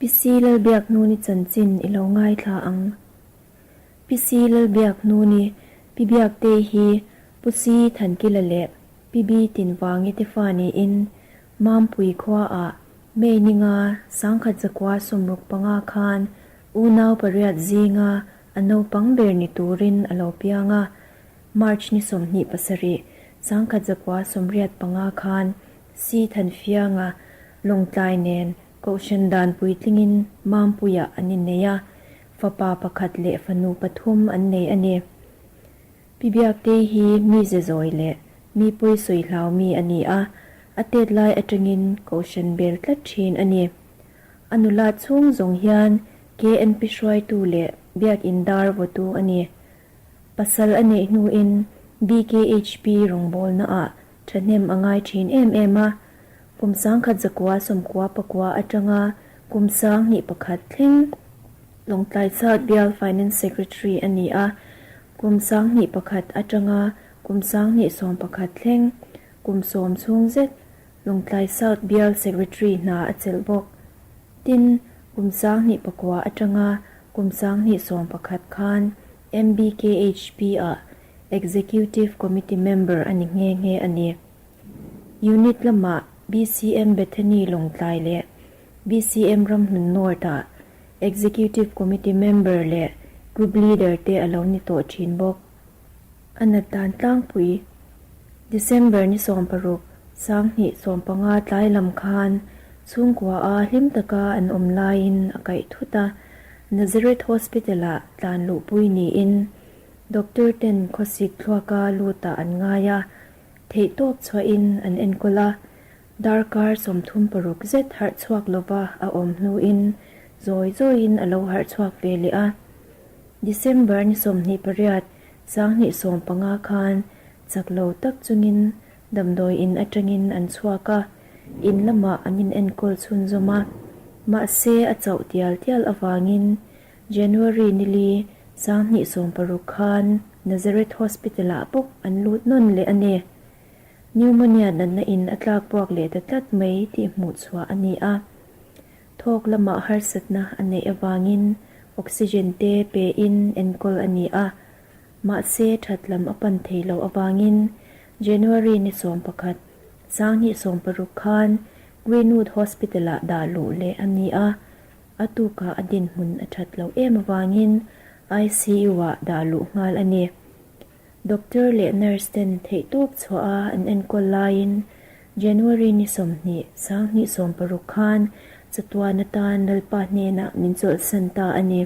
Pi Lalbiakhnuni chanchin i lo ngaithla ang. Pi Si Lalbiakhnuni, Pi Biaktei hi Pu Si Thankila leh Pi Bi Tinvangi te fa niin Mampui khuaah May ninga 1965 khan unau pariat zinga a naupang ber ni turin a lo piang a. March ni 27, 1985 khan Si Thanfianga Lawngtlai nen Kohhran dan puitlingin Mampuiah an innei a, fapa pakhat leh fanu pathum an nei a ni. Pi Biaktei hi mi ze zawi leh mi pawi sawi hlau mi a ni a, a tet lai atangin Kohhran bel tlat thin a ni. A nula chhung zawng hian KNP hruaitu leh Biakin dar vawtu a ni. Pasal a neih hnuin BKHP rawngbawlnaah thahnem a ngai thin em em a, kum 1994 atanga kum 2001 thleng Lawngtlai South Bial Finance Secretary a ni a, kum 2001 atanga kum 2011 thleng kum sawm chhung zet Lawngtlai South Bial Secretary hna a chelh bawk. Tin, kum 2009 atanga kum 2011 khan MBKHP-ah Executive Committee member a ni nghe nghe a ni. Unit lamah BCM Bethany Lawngtlai leh BCM Ramhlun North-ah Executive Committee member leh Group Leader te a lo ni tawh thin bawk. A nat dan tlangpui December ni 16, 2015 tlai lam khan chhungkua a hlim taka an awm laiin a kaih thut a, Nazareth Hospital-ah tlan luhpui niin Doctor ten khawsik thluaka lutah an ngai a, theihtawp chhuahin an enkawl a, darkar 36 zet harh chhuak lova a awm hnuin zawi zawiin a lo harh chhuak ve leh a. December ni 28, 2015 khan chak lo tak chungin damdawi in atangin an chhuak a, in lamah an inenkawl chhunzawm a, mahse a chauh tial tial avangin January ni li 2016 khan Nazareth Hospital-ah bawk an lut nawn leh a ni. Pneumonia natna in a tlak buak leh ta tlat mai tih hmuh chhuah a ni a. Thawk lamah harsatna a neih avangin oxygen te pe in enkawl a ni a, mahse that lam a pan thei loh avangin January ni 11, 2016 khan Greenwood Hospital-ah dah luh leh a ni a, a tukah a dinhmun a that loh em avangin ICU-ah dah luh nghal a ni. Doctor leh nurse ten theihtawp chhuah a an enkawl laiin January ni 20, 2016 khan chatuan atan Lalpa hnenah min chawlhsan ta a ni.